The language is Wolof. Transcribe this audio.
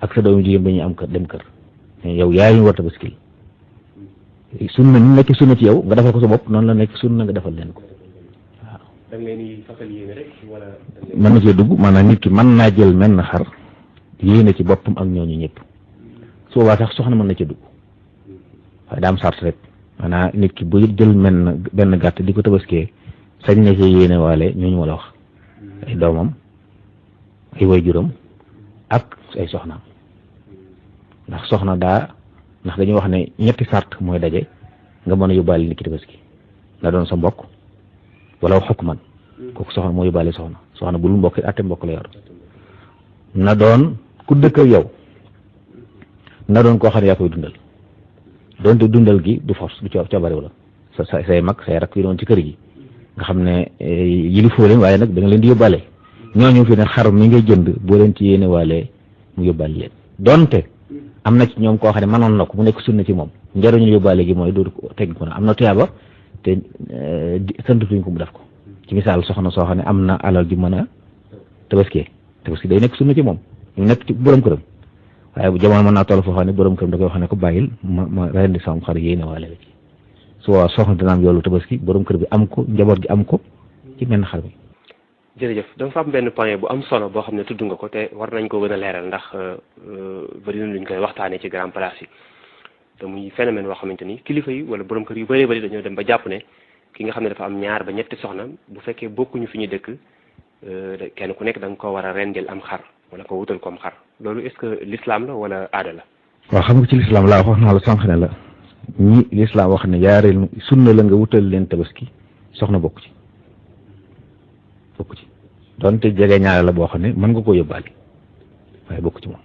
ak sa doomu jigéen ba ñuy am kër dem kër yow yaa ñu war tabaskil sunna ni nekk sunna ci yow nga defal ko sa bopp noonu la nekk sunna nga defal leen ko waaw. da nga leen di fasal yéene rek wala. mën na cee dugg maanaam nit ki mën naa jël menn xar yéene ci boppam ak ñooñu ñëpp su boobaa sax soxna mën na cee dugg waaye daa am sart rek maanaam nit ki bu jël benn gàtt di ko tabaskee sañ na cee yéene waale ñooñu ma la wax ay doomam ay waajuram ak ay soxnaam ndax soxna ndax dañuy wax ne ñetti sart mooy daje nga mën a yóbbaale nit ki tabaski na doon sa mbokk wala xukk man kooku soxna moo yóbbaale soxna bu lu mbokk atte mbokk la yor na doon ku dëkk ak yow na doon koo xam ne yaa koy dundal doonte dundal gi du force du coobarew la say mag say rakk yi doon ci kër gi nga xam ne yilifoo leen waaye nag da nga leen di yóbbaale ñooñu fi ne xar mi ngay jënd boo leen ci yéene waale mu yóbbaale leen donte am na ci ñoom koo xam ne mënoon na ko mu nekk sunna ci moom njëriñu yóbbaale gi mooy dootu ko teg ko na am na tuyaaba te santatuñ ko mu def ko ci misaal soxna soo xam ne am na alal ji mën a tabaski day nekk sunna ci moom ñu nekk ci borom këram waaye bu jamono mën naa toll foo xam ne borom këram da koy wax ne ko bàyyil ma rendi sama xar yéene waale la ci su boobaa soxna dina am yoolu tabaski borom kër bi am ko njaboot gi am ko ci menn xar bi. jërëjëf dafa am benn point bu am solo boo xam ne tudd nga ko te war nañ ko gën a leeral ndax bëri na luñ koy waxtaanee ci grand place yi te muy phénomène boo xamante ni kilifa yi wala borom kër yu bëree bëri dañoo dem ba jàpp ne ki nga xam ne dafa am ñaar ba ñetti soxna bu fekkee bokkuñu fi ñu dëkk kenn ku nekk da nga ko war a rendil am xar wala ko wutal ko am xar loolu est-ce que l'islam la wala aada la. waaw xam nga ci l'islam laa wax naa la sànq ne la ñi l'islam wax ne yaareel sunna la nga wutal leen tabaski soxna bokk ci donte jege ñaare la boo xam ne mën nga koo yóbbaale waaye bokk ci moom